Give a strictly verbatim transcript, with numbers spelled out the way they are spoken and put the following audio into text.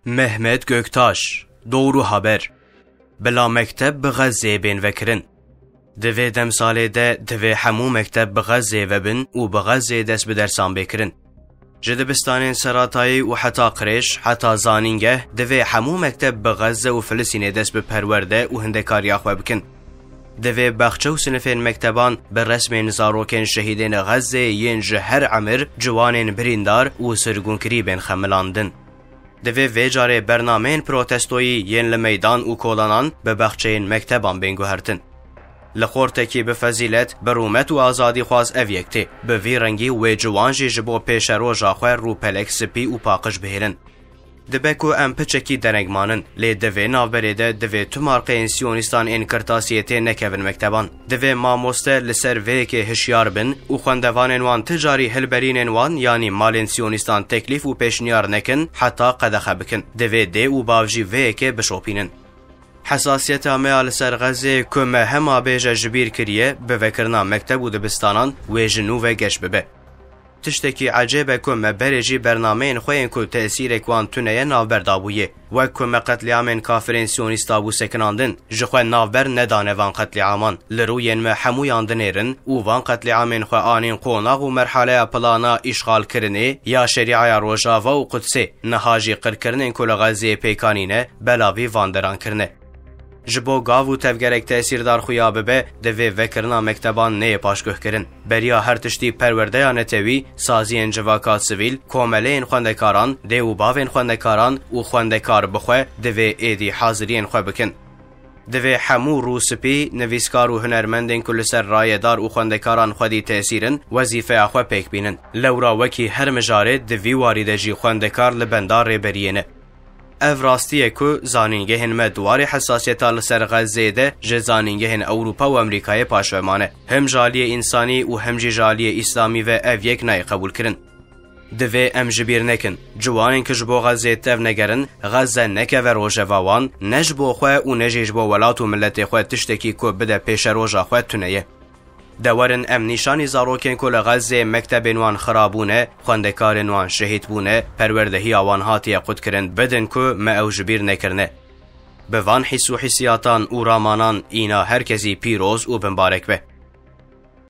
Mehmet Göktaş, Doğru Haber. Bila mekteb bi Xezzeyê bên vekirin. Di vê demsalê de divê hemû mekteb bi Xezzeyê vebin û bi Xezzeyê dest bi dersan bê kirin. Ji dibistanên seratayî û heta qirêj, heta zanîngeh, divê hemû mekteb bi Xezze û Filistînê dest bi perwerde û hindekariya xwe bikin. Divê baxçe û sinifên mekteban bi resmên zarokên şehîdên Xezzeyê yên ji her emir, ciwanên birîndar û sirgûnkirî bên xemilandin. Divê vê carê bernameyên protestoyî yên li meydan û kolanan bi baxçeyên mekteban bên guhertin. Li xortekî bi fezîlet, bi rûmet û azadîxwaz ev yek tê. Bi vî rengî wê ciwan jî ji bo pêşeroja xwe rûpelek spî û paqij bihêlin. Dibe ku em piçekî dereng manin, lê di vê navberê de divê tu marqeyên siyonîstan ên kirtasiyê tê nekevin mekteban. Divê mamoste li ser vê yekê hişyar bin û xwendevanên wan ti carî hilberînên wan yanî malên siyonîstan teklîf û pêşniyar nekin heta qedexe bikin. Divê dê û bav jî vê yekê bişopînin. Hesasiyeta me ya li ser Xezê ku me hema bêje ji bîr kiriye, bi vekirina mekteb û dibistanan wê ji nû ve geş bibe. Tiştekî ecêb e ku me berê jî bernameyên xwe yên ku tesîrek wan tune ye navber dabûye. Wek ku me qetlîamên kafirên siyonîst dabû sekinandin, ji xwe navber nedane van qetlîaman. Li rûyên me hemûyan dinêrin û van qetlîamên xwe anîn qonax û merhaleya plana îşxalkirinê ya şerîaya Rojava û Qudsê, niha jî qirkirinên ku li Xezeyê pêk anîne, belavî van deran kirine. Ji bo gav û tevgerek tesîrdar xuya bibe, divê vekirina mekteban neyê paşguhkirin. Beriya her tiştî perwerdeya netewî, saziyên civaka sivîl, komeleyên xwendekaran, dê û bavên xwendekaran û xwendekar bi xwe divê êdî haziriyên xwe bikin. Divê hemû rûspî, nivîskar û hunermendên ku li ser rayedar û xwendekaran xwedî tesîr in, wezîfeya xwe pêk bînin. Lewra wekî her mijarê di vî warî de jî xwendekar li benda rêberiyê ne. Ev rastî ye ku zanîngehên me di warê hesasiyeta li ser Xezzeyê de ji zanîngehên Ewropa û Amerîkayê paşve mane. Him ji aliyê însanî û him jî ji aliyê îslamî ve ev yek nayê qebûlkirin. Divê em ji bîr nekin, ciwanên ku ji bo Xezzeyê tevnegerin, Xezze nekeve rojeva wan, ne ji bo xwe û ne jî ji bo welat û miletê xwe tiştekî ku bide pêşeroja xwe tune ye. De werin em nîşanî zarokên ku li Xezzeyê mektebên wan xirabûne, xwendekarên wan şehîd bûne, perwerdehiya wan hatiye qutkirin bidin ku me ew ji bîr nekirine. Bi van hîs û hîsiyatan û ramanan îna her kesî pîroz û bimbarek be.